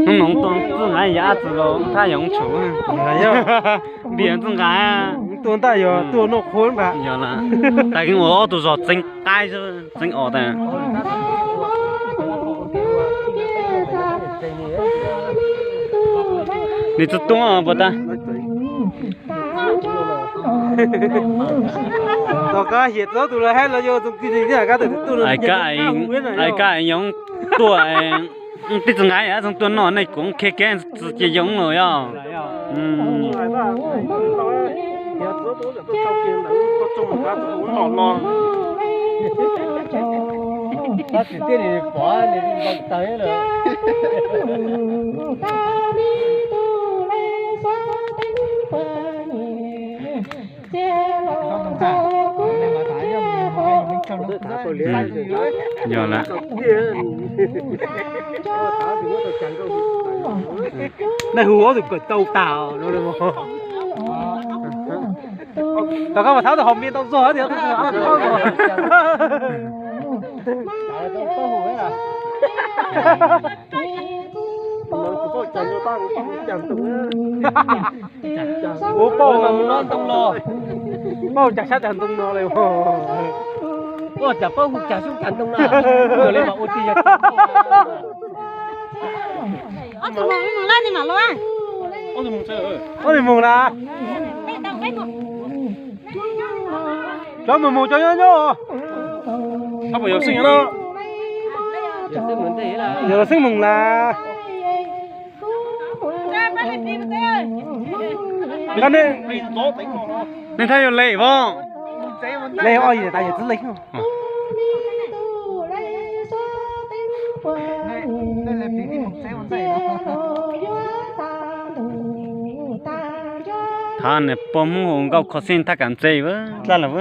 Hnub no tuaj txij nqa yog ab tsi los thaj yog tshum, npias txij nqa. Tuaj ntaj yog tuaj noj qhua nqa. Yog lawm, tas keeb ua ob tug zog txeeb qaib xwb, txeeb os tas. Nws tsis tuaj puas tas. Tom qab hiam txog tus lawv hais los yog tus kwv tij, hais kab yog tuaj, tij txi nqaij txog tuaj noj nej kuv khiav kev txi cia yoob los yog. Yog lawm. Nej hu ob tug kawm tau tas. Tom qab mas thaum tus hom me tau zog tias tus tus av tau zog. Ua pauj mas mus no ntoo los, pauj cas sab cas ntoo no li. Ua cas pauj hu cas xyoob cas ntoo na. Ua li mas ua tij yog. Ob tug mus na. Cov mus mus cov nyob nyob. Yog los xeeb mus las. Nej thab yuav le vos. Le ob yim tas yog txib le. Thab nws puag Hmoob hu nkauj kho xeeb thab kam ntse dlab los.